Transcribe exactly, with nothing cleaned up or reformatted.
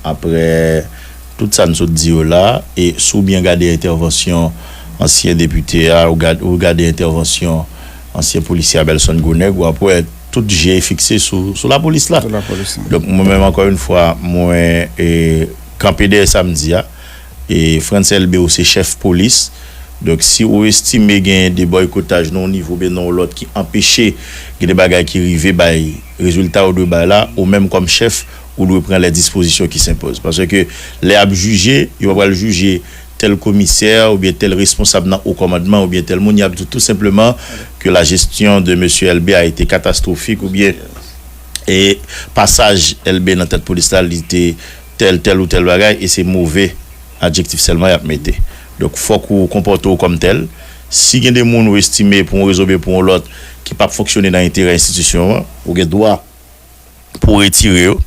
Apre tout sa n sot di yo la, e si w byen gade entèvansyon ansyen depite a, ou gad- ou gade entèvansyon ansyen polisye Abelson Gronèg, w ap wè tout je fikse sou, sou lapolis la. Sou lapolis la. Donk, mwen menm, ankò yon fwa, mwen e, kanpe dèyè sa m di a. E Frantz Elbé, ou se chèf polis. Donk, si ou estime gen de bòykotaj nan yon nivo oubyen nan yon lòt ki anpeche gen de bagay ki rive bay rezilta ou dwe bay la, ou menm kòm chèf, ou dwe pran lè dispozisyon ki senpoz. Paske lè y ap jije, yo pa pral jije tèl komisè oubyen tèl responsab nan o kòmandman oubyen tèl moun, y ap di tou senpleman ke la gestion de mesye Elbé a été catastrophique oubyen e pasaj Elbé nan tèt polis la, li te tèl, tèl ou tèl bagay, e se move adjektif sèlman y ap mete. Donk, fòk ou konpòte w kòm tèl. Si gen de moun ou estime pou yon rezon oubyen pou yon lòt ki p ap fonksyone nan enterè enstitisyon an, ou gen dwa pou w retire yo.